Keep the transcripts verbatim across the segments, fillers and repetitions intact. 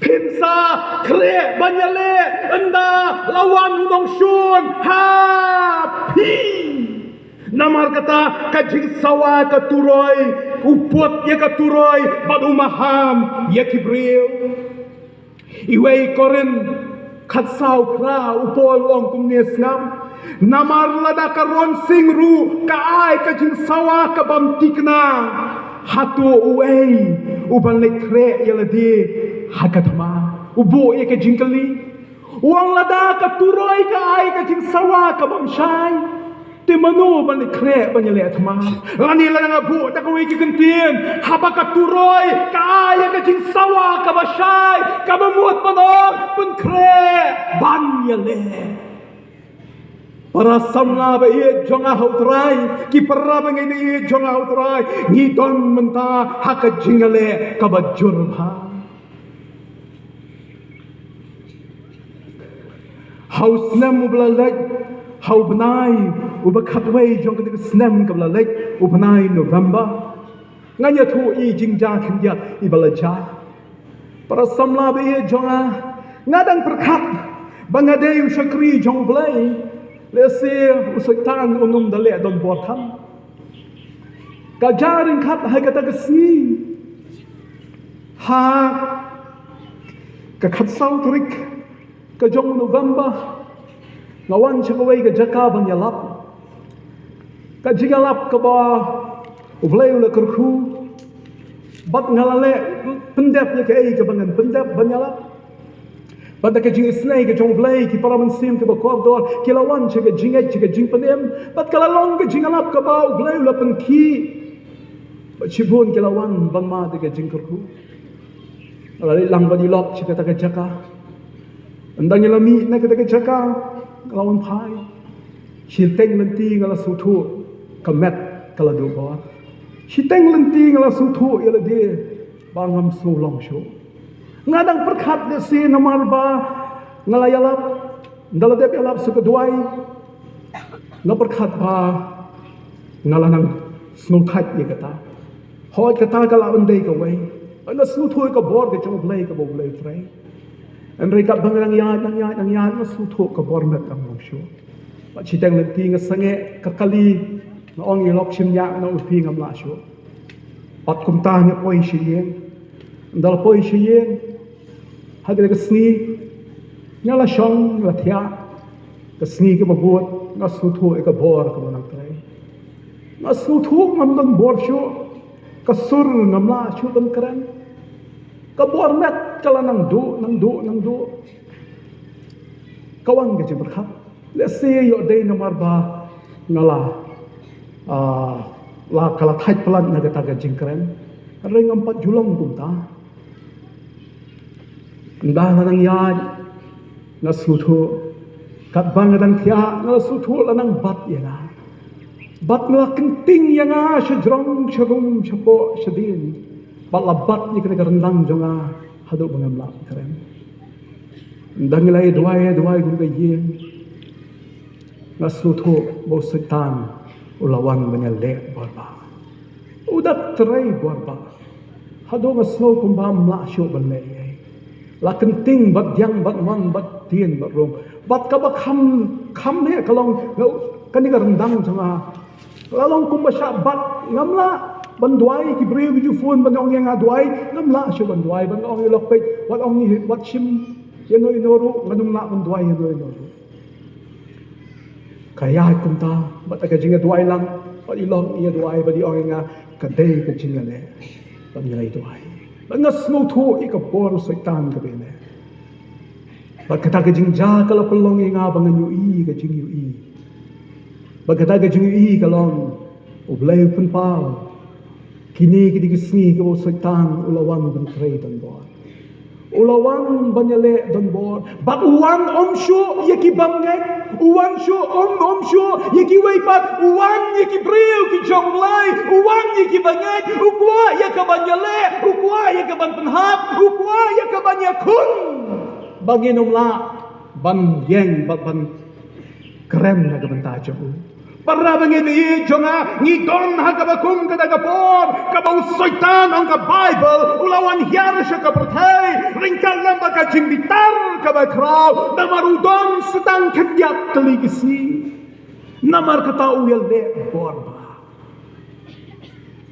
Hinsa, khreh ban ïaleh, ynda la wan u nongshun ha phi. Namar kata ka jingsawa ka turoi, u put ïa ka turoi bad u maham ïa ki briew. Iwei Korinth khatsaw phra, u Paul u ong kumne, sngap. Namar lada ka ronsing ruh ka ai ka jingsawa ka bym thikna, hato uei u ban leit khreh ïa lade ha ka thma? U buh ïa ka jingkylli. U ong lada ka turoi ka ai ka jingsawa ka bym shai, te mano ban leit khreh ban ïaleh thma? Lane lada nga buh da kawei ka kyntien, haba ka turoi ka ai ïa ka jingsawa kaba shai, kaba mut ban ong pynkhreh ban ïaleh. Para samla ba ïeit jong nga ha u Trai, ki para bangeit ba ïeit jong nga ha u Trai, ngi don mynta ha ka jingïaleh kaba jur bha. Ha u snem uba la leit, ha u bnai uba khatwei jong kane ka snem kaba la leit, u bnai November, ngan ïathuh ïa i jingjia khyndiat iba la jia. Para samla ba ïeit jong nga, nga dang pyrkhat ba nga dei u shakri jong U Blei, lehse u Soitan un ym da leh donbor than. Ka jia ryngkat ha kata ka sngi, ha ka khatsaw tarik ka jong November, nga wan sha kawei ka jaka ban ïalap. Ka jingïalap kaba U Blei u la kyrkhu, bad nga la leh pyndep ïa kaei kaba ngan pyndep ban ïalap. Bad da ka jingisynei ka jong U Blei, ki para mynsiem kiba kordor ki la wan sha ka jingngeit, sha ka jingpynim, bad ka la long ka jingïalap kaba U Blei u la pynkhih. Bad shibun ki la wan ban mad ïa ka jingkyrkhu. Nga la leit lang bad ïalap sha kata ka jaka. Ynda ngi la mih na kata ka jaka, nga la wan phai. Shiteng lynti nga la sngewthuh ka met ka la duh bor. Shiteng lynti nga la sngewthuh ïa lade ba ngam sngew long shuh. Nga dang pyrkhat lehse namar ba nga la ïalap, ynda la dep ïalap sa ka duwai, nga pyrkhat ba nga la nang sngewthait ïa kata. Hooid, kata ka lah ban dei kawei. Nga sngewthuh ïa ka bor ka jong U Blei kaba U Blei u trei. Hynrei katba nga nang ïaid, nang ïaid, nang ïaid, nga sngewthuh ka bor met kam long shuh. Bad shiteng lynti nga sangeh ka kali, nga ong ïa i lok shim ñiah, nga ong, phi, ngam lah shuh. Bad kumta nga poi sha ïing. Ynda la poi sha ïing, ha kata ka sngi nga la shong, nga la thiah. Ka sngi kaba bud nga sngewthuh ïa ka bor kaba nang trei. Nga sngewthuh ngam don bor shuh. Ka sur ngam lah shuh ban kren. Ka bor met ka la nang duh, nang duh, nang duh. Ka wan ka jingpyrkhat, lehse ïoh dei namar ba nga la, ah, la, ka la thait palat na kata ka jingkren. Hynrei ngam pat ju long kumta. Ynda nga dang ïaid, nga sngewthuh. Katba nga dang thiah, nga la sngewthuh la nang bat ïa nga. Bad nga la kynting ïa nga shajrong, sharum, shapoh, shadien. Bad la bat ïa kane ka ryndang jong nga haduh ba ngam lah kren. Ynda ngi la ïa duwai, ïa duwai kum ka ïing, nga sngewthuh ba u Soitan u la wan ban ïaleh bor bha. U da trei bor bha. Haduh nga sngew kumba ngam lah shuh ban leh ei ei. La kynting bad diang bad wan bad tien bad rum. Bad kaba kham, kham ne ka long, nga, kane ka ryndang jong nga. Ka long kumba shah bat, ngam lah ban duwai, ki briew ki ju phone ban ong ïa nga duwai, ngam lah shuh ban duwai, ban ong ïa i lok peit, wat ong ïa, wat shim ïano ïano ruh, ngan ym lah ban duwai ïano ïano ruh. Ka ïaid kumta, bad ka jingïaduwai lang, bad i lok ïaduwai, bad i ong ïa nga, ka dei ka jingïaleh, bad nga la ïaduwai. Bad nga sngewthuh ïa ka bor u Soitan kaba ïaleh. Bad kata ka jingjia ka la pynlong ïa nga ba ngan ïohi ka jingïohi. Bad kata ka jingïohi ka long, U Blei u pynpaw. Kine ki dei ki sngi kiba u Soitan u la wan ban trei donbor. U la wan ban ïaleh donbor. Bad u wan ym shuh ïa ki bymngeit. U wan shuh, ym, ym shuh ïa kiwei pat. U wan ïa ki briew ki jong U Blei. U wan ïa ki bymngeit. U kwah ïa ka ban ïaleh. U kwah ïa ka ban pynhap. U kwah ïa ka ban ïakhun. Ba ngin ym lah ban ïeng, ban, ban kren na ka bynta jong u. Para bangeit ba ïeit jong nga, ngi don ha kaba kum kata ka por, kaba u Soitan, ong ka Baibl, u la wan hiar sha ka pyrthei, ryngkat lem ka jingbitar kaba khraw, namar u don sa tang khyndiat tylli ki sngi. Namar kata u ïaleh bor bha.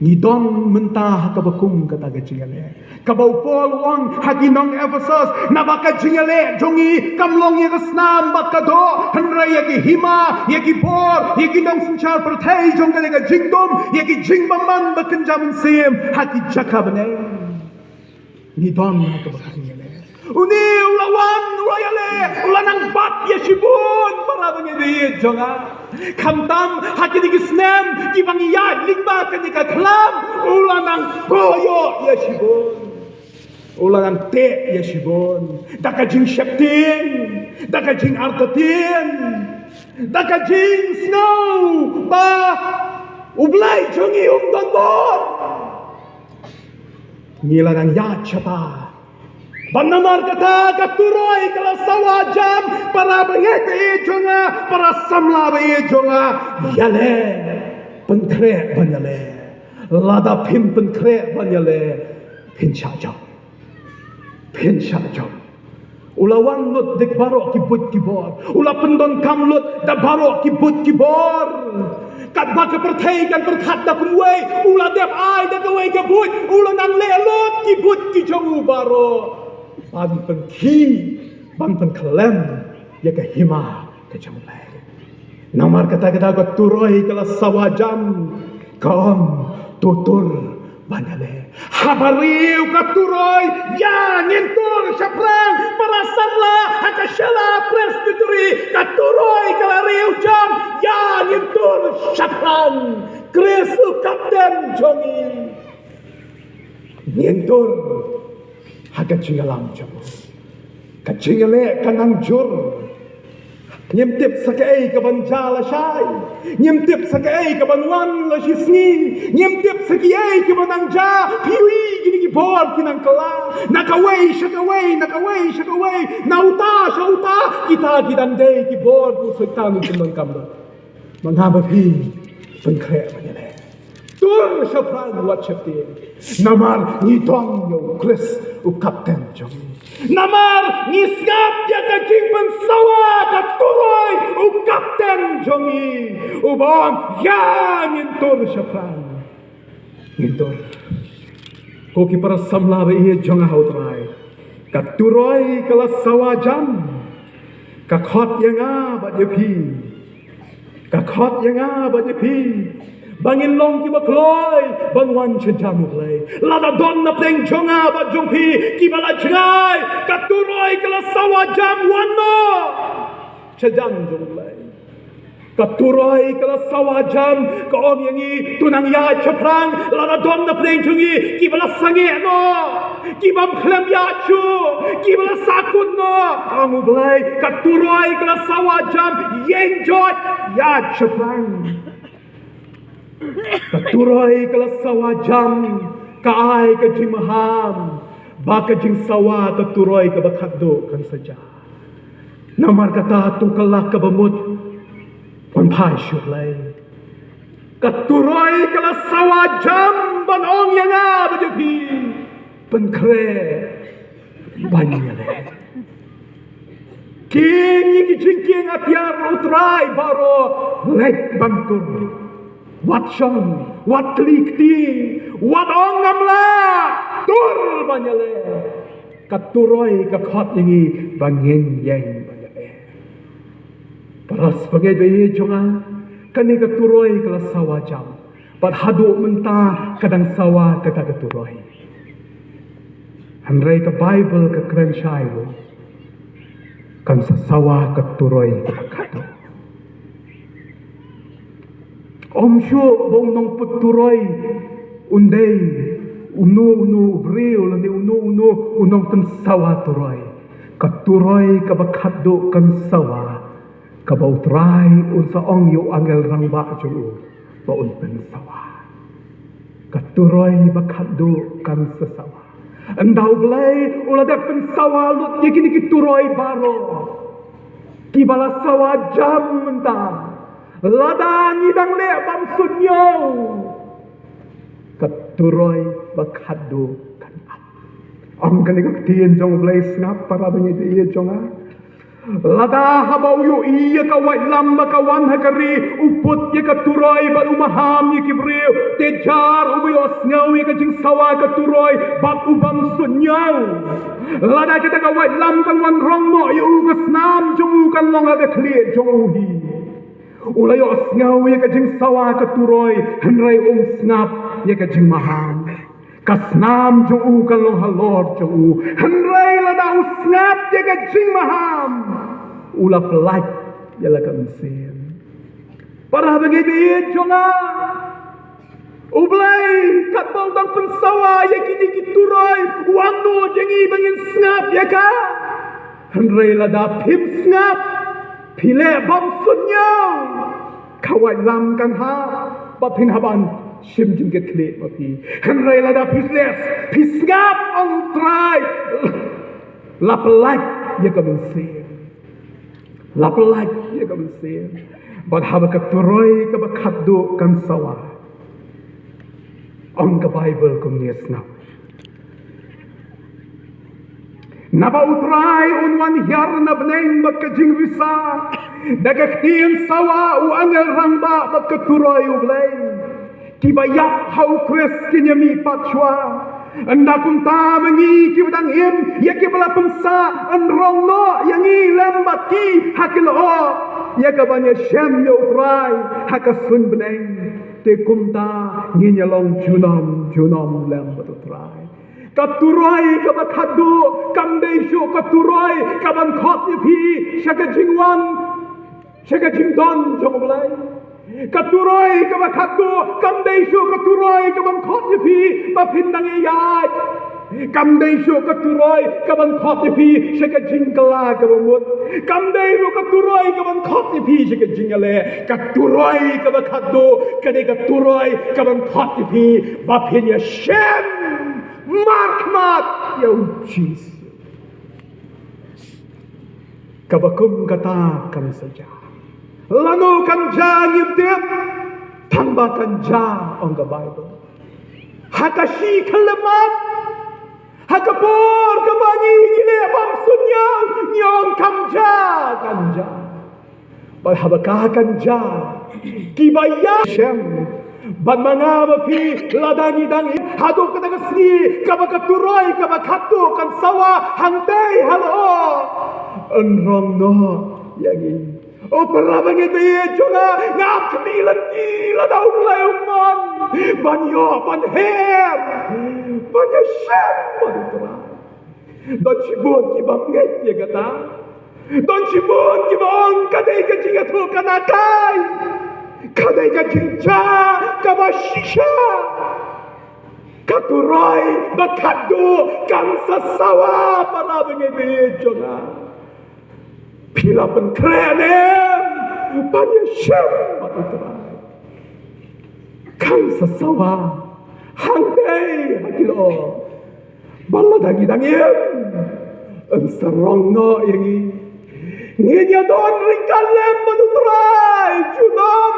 Ngi don mynta ha kaba kum kata ka jingïaleh. Kaba u Paul u ong ha ki nong Ephesus, naba ka jingïaleh jong ngi kam long ïa ka snam bad ka doh, hynrei ïa ki hima, ïa ki bor, ïa ki nongsynshar pyrthei jong kane ka jingdum, ïa ki jingbymman ba kynja mynsiem ha ki jaka bneng. Ngi don ha kaba ka jingïaleh. Une u la wan, u la ïaleh, u la nang bat ïa shibun para bangeit jong nga. Khamtam ha kine ki snem kiba ngi ïaid lyngba kane ka khlam, u la nang koh ïa shibun. U la nang teh ïa shibun da ka jingsheptieng, da ka jingartatien, da ka jingsngew ba U Blei jong ngi um don bor. Ngi la nang ïaid shata. Bad namar kata ka turoi ka la sawa jam, para bangeit jong nga, para samla bangeit jong nga, ïaleh, pynkhreh ban ïaleh. Lada phim pynkhreh ban ïaleh, phin shah jam. Phin shah jam. U la wan lut da baroh ki buit ki bor. U la pyndonkam lut da baroh ki buit ki bor. Katba ka pyrthei kan pyrkhat da kumwei, u la dep ai da kawei ka buit, u la nang leh lut ki buit ki jong u baroh. Ban pynkhih, ban pynkhlem ïa ka hima ka jong U Blei. Namar kata kata ka turoi ka la sawa jam, ka ong, to tur ban ïaleh. Haba riew ka turoi, ïa ngin tur shaphrang, para samla ha ka Shella Presbytery, ka turoi ka la riew jam, ïa ngin tur shaphrang. Khrist u kapten jong ngi. Ngin tur ha ka jingïalam jong u. Ka jingïaleh ka nang jur. Ngim tip sa kaei kaban jia lashai. Ngim tip sa kaei kaban wan la shisngi. Ngim tip sa kiei kiban nang jia. Phi ïohi kine ki bor ki nang kylla na kawei sha kawei, na kawei sha kawei, na uta sha uta. Kita ki dang dei ki bor ba u Soitan u pyndonkam. Ma nga bad phi pynkhreh ban ïaleh. Tur shaphrang, wat sheptieng. Namar ngi don ïa u Khrist u kapten jong ngi. Namar ngi sngap ïa ka jingpynsawa ka turoi u kapten jong ngi. Uba ong ïa ngin tur shaphrang. Ngin tur. Ko ki para samla ba ïeit jong nga ha U Trai. Ka turoi ka la sawa jam. Ka khot ïa nga bad ïa phi. Ka khot ïa nga bad ïa phi. Ba ngin long kiba kloi ban wan sha jan U Blei. Lada don na pdeng jong nga bad jong phi kiba la jngai, ka turoi ka la sawa jam, wan noh sha jan jong U Blei. Ka turoi ka la sawa jam, ka ong ïa ngi, to nang ïaid shaphrang. Lada don na pdeng jong ngi kiba la sangeh noh, kiba ym khlem ïaid shuh, kiba la sahkut noh, ong U Blei, ka turoi ka la sawa jam, ïeng joit, ïaid shaphrang. Ka turoi ka la sawa jam, ka ai ka jingmaham ba ka jingsawa ka turoi kaba khatduh kan sa jia. Namar kata, to kylla kaba mut, wan phai sha U Blei. Ka turoi ka la sawa jam ban ong ïa nga bad ïa phi, pynkhreh ban ïaleh. Kieng ïa ki jingkieng atiar U Trai baroh, leit ban tur. Wat shong, wat kli kti, wat ong ngam lah, tur ban ïaleh. Ka turoi ka khot ïa ngi ba ngin ïeng ban ïaleh. Para bangeit ba ïeit jong nga, kane ka turoi ka la sawa jam. Bad haduh mynta ka dang sawa kata ka turoi. Hynrei ka Baibl ka kren shai ruh, kan sa sawa ka turoi kaba khatduh. Ym shuh ba u nongput turoi un dei uno uno u briew lane uno uno u nongpynsawa turoi. Ka turoi kaba khatduh kan sawa, kaba U Trai un sa ong ïa u angel rangbah jong u ba un pynsawa. Ka turoi ba khatduh kan sa sawa. Ynda U Blei u la dep pynsawa lut ïa kine ki turoi baroh kiba la sawa jam mynta, lada ngi dang leh bymsuidñiew, ka turoi ba khatduh kan ap. Ong kane ka ktien jong U Blei, sngap para bangeit jong nga. Lada haba u ïohi ïa ka waitlam ba ka wan ha ka ri, u put ïa ka turoi bad u maham ïa ki briew, te jar uba ïohsngew ïa ka jingsawa ka turoi bad u bym suidñiew. Lada kata ka waitlam kan wan rong noh ïa u, ka snam jong u kan long ha ka khlieh jong u hi. U la ïohsngew ïa ka jingsawa ka turoi, hynrei um sngap ïa ka jingmaham. Ka snam jong u kan long halor jong u, hynrei lada u sngap ïa ka jingmaham, u la pyllait ïa la ka mynsiem. Para bangeit jong nga, U Blei katba u dang pynsawa ïa kine ki turoi, u angnud ïa ngi ba ngin sngap ïa ka. Hynrei lada phim sngap, phi leh bym suidñiew, ka waitlam kan hap ba phin hap ban shim jingkitkhlieh ma phi. Hynrei lada phi leh, phi sngap, ong U Trai, la pyllait ïa ka mynsiem. La pyllait ïa ka mynsiem. Bad haba ka turoi kaba khatduh kan sawa, ong ka Baibl kumne, sngap. Naba U Trai un wan hiar na bneng bad ka jingrisa, da ka ktien sawa u angel rangbah bad ka turoi U Blei. Kiba ïap ha U Khrist kin ïamihpat shuwa. Ynda kumta ma ngi kiba dang im, ïa kiba la pynsah, yn rong noh ïa ngi lem bad ki ha ki lyoh, ïa kaban ïashem ïa U Trai ha ka suiñ bneng. Te kumta ngin ïalong junom junom lem bad U Trai. Ka turoi kaba khatduh kam dei shuh ka turoi kaban khot ïa phi sha ka jingwan, sha ka jingdon jong U Blei. Ka turoi kaba khatduh kam dei shuh ka turoi kaban khot ïa phi ba phin dang ïaid. Kam dei shuh ka turoi kaban khot ïa phi sha ka jingkylla kaba mut. Kam dei ruh ka turoi kaban khot ïa phi sha ka jingïaleh. Ka turoi kaba khatduh ka dei ka turoi kaban khot ïa phi ba phin ïashem markhmat ïa U Jisu. Kaba kum kata kan sa jia. Lano kan jia ngim tip, tangba kan jia, ong ka Baibl. Ha ka shi khyllipmat, ha ka por kaba ngi ngi leh bym suidñiew, ngi ong kan jia, kan jia. Bad haba ka kan jia, kiba ïashem bad ma nga ma phi, lada ngi dang im haduh kata ka sngi kaba ka turoi kaba khatduh kan sawa hangtei ha lyoh, yn rong noh ïa ngi. O para bangeit jong nga, nga ap khmih lynti lada U Blei u mon ban ïoh ban her ban ïashem bad U Trai. Don shibun kiba ngeit ïa kata. Don shibun kiba ong ka dei ka jingïathuhkhana kai. Ka dei ka jingjia kaba shisha. Ka turoi ba khatduh kan sa sawa, para bangeit jong nga. Phi la pynkhreh ne em ban ïashem bad U Trai? Kan sa sawa hangtei ha ki lyoh. Bad lada ngi dang im, yn sa rong noh ïa ngi. Ngin ïadon ryngkat lem bad U Trai junom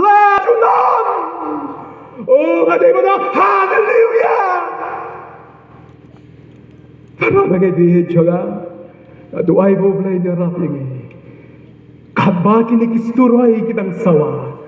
la junom. O, nga dei ban ong haleluia. Para bangeit jong nga, nga duwai ba U Blei un ïarap ïa ngi. Katba kine ki turoi ki dang sawa,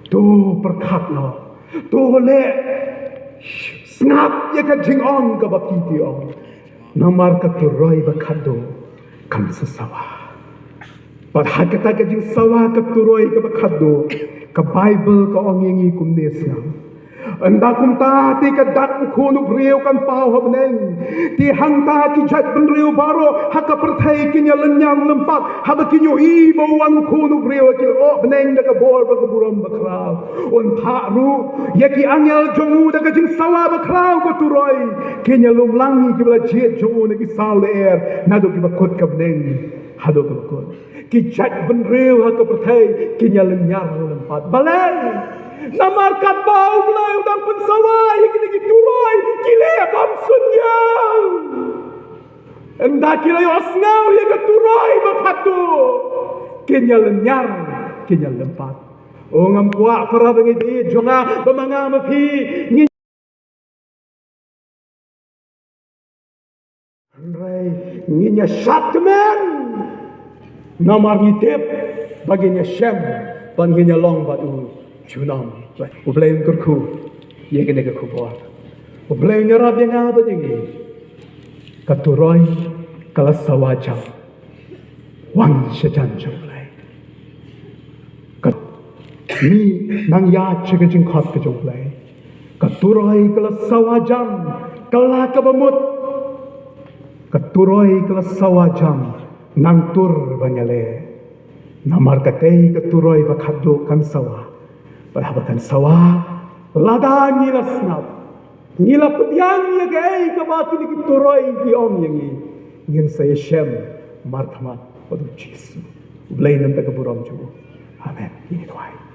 to pyrkhat noh, to leh, sngap ïa ka jingong kaba ki ki ong. Namar ka turoi ba khatduh kan sa sawa. Bad ha kata ka jingsawa ka turoi kaba khatduh, ka Baibl ka ong ïa ngi kumne, sngap. Ynda kumta te ka dak U Khun U Briew kan paw ha bneng. Te hangta ki jaitbynriew baroh ha ka pyrthei kin ïalynñiar lympat haba kin ïohi ba u wan U Khun U Briew ha ki lyoh bneng da ka bor bad ka burom bakhraw. Un phah ruh ïa ki angel jong u da ka jingsawa bakhraw ka turoi. Kin ïalum lang ïa kiba la jied jong u na ki saw lyer, naduh kiba kut ka bneng haduh kiba kut. Ki jaitbynriew ha ka pyrthei kin ïalynñiar lympat. Balei? Namar katba U Blei u dang pynsawa ïa kine ki turoi, ki leh bym suidñiew. Ynda ki la ïohsngew ïa ka turoi ba khatduh, kin ïalynñiar, kin ïalympat. O, ngam kwah para bangeit jong nga ba ma nga ma phi ngin Ngin ïa shad kmen namar ngi tip ba ngin ïa shem, ba ngin ïa long bad u junom. U Blei un kyrkhu ïa kane ka khubor. U Blei un ïarap ïa nga bad ïa ngi. Ka turoi ka la sawa jam. Wan sha jan jong U Blei. Ka mi nang ïa cha ka jingkhot ka jong U Blei. Ka turoi ka la sawa jam, ka la kaba mut. Ka turoi ka la sawa jam, nang tur ban ïaleh. Namar katei ka turoi ba khatduh kan sawa. Ba haba kan sawa, lada ngi la sngap, ngi la pdiang ïa kaei kaba kine ki turoi ki ong ïa ngi, ngin sa ïashem markhmat bad U Jisu. U Blei un ai ka burom jong u. Amen. Ngi duwai.